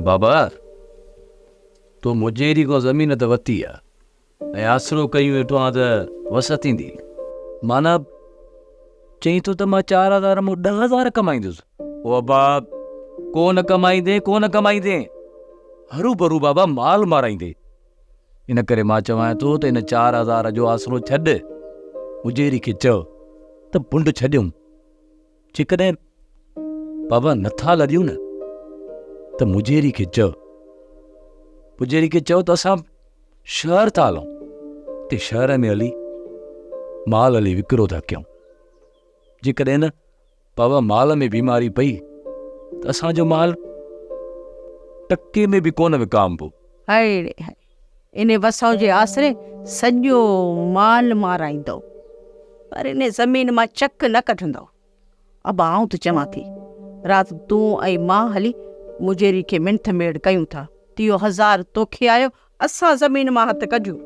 بابا تو مجيري کان زمين ته وتي آ ۽ آسرو ڪيون ويٺو آن ته وس ٿيندي. معنيٰ چئين ٿو ته مان 4000 مان 10000 ڪمائيندس. او ابا ڪو نه ڪمائيندين ڪو نه ڪمائيندين. هروڀرو بابا مال مارائيندين. ان ڪري مان چوانء ٿو ته ان 4000 جو آسرو ڇڏ. مجيري کي چئو ته بنڊ ڇڏيون. جيڪڏهن بابا نٿا لڏيون نه ته مجيري کي چئو. مجيري کي چئو ته اسان شهر ٿا هلون. اتي شهر ۾ هلي مال هلي وڪرو ٿا ڪيون. جيڪڏهن نه بابا مال ۾ بيماري پئي ته اسان جو مال ٽڪي ۾ به ڪونه وڪامبو. هاء ڙي هاء، انهي وسئون جي آسري سڄو مال مارائيندؤ، پر انهي زمين مان چڪ نه ڪڍندؤ. ابا آئون ته چوان ٿي، رات تون ۽ مان هلي مجيري کي منٿ ميڙ ڪيون ٿا. تيهو هزار توکي آيو، اسان زمين مان هٿ ڪڍيون.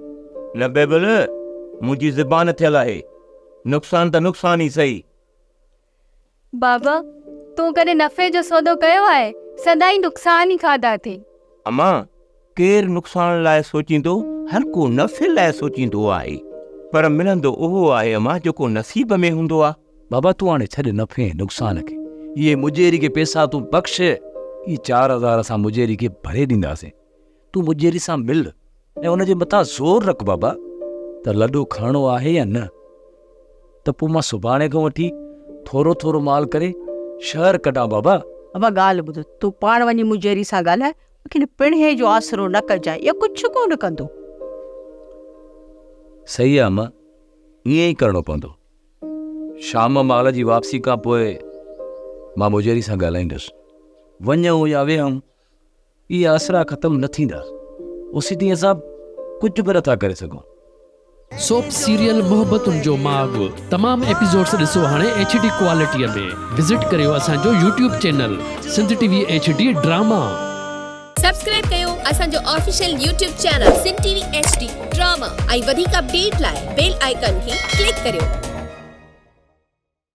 نه بيبل، منهنجي زبان ٿيل آهي، نقصان ته نقصان ئي سهي. بابا، تون ڪڏهن نفعي جو سودو ڪيو آهي؟ سدائين نقصان ئي کاڌا اٿئي. امان، ڪير نقصان لاء سوچيندو، هر ڪو نفعي لاء سوچيندو آهي. پر ملندو اهو آهي امان جيڪو نصيب ۾ هوندو آ. بابا تون هاڻي ڇڏ نفعي ۽ نقصان کي. اهي مجيري کي پئسا تون بخش، اهي 4000 اسان مجيري کي ڀري ڏينداسين. تون مجيري سان مل ۽ ان جي مٿان زور رک بابا ته لڏو کڻڻو آهي يا نه. ته پوء مان سڀاڻي کان وٺي ٿورو ٿورو مال ڪري شهر ڪڍان بابا. ابا ڳالهه ٻڌ، تون پاڻ وڃي مجيري سان ڳالهاء، مون کي هن پڻهين جو آسرو نه ڪجانء، اهو ڪجهه ڪونه ڪندو. صحيح آ امان، ائين ئي ڪرڻو پوندو. شام مال جي واپسي کان پوء مان مجيري سان ڳالهائيندس. وڃون يا ويهون، اهي آسرا ختم نه ٿيندا، اوسيتائين اسان ڪجهه به نٿا ڪري سگهون. سوپ سيريل محبتن جو ماڳ تمام ايپيسوڊس ڏسو هاڻي ايڇ ڊي ڪوالٽي ۾ وزٽ ڪريو اسان جو YouTube channel Sindh T V H D drama. Subscribe ڪيو اسان جو official YouTube channel Sindh T V H D drama ۽ وڌيڪ اپڊيٽ لاء بيل آئيڪان کي ڪلڪ ڪريو.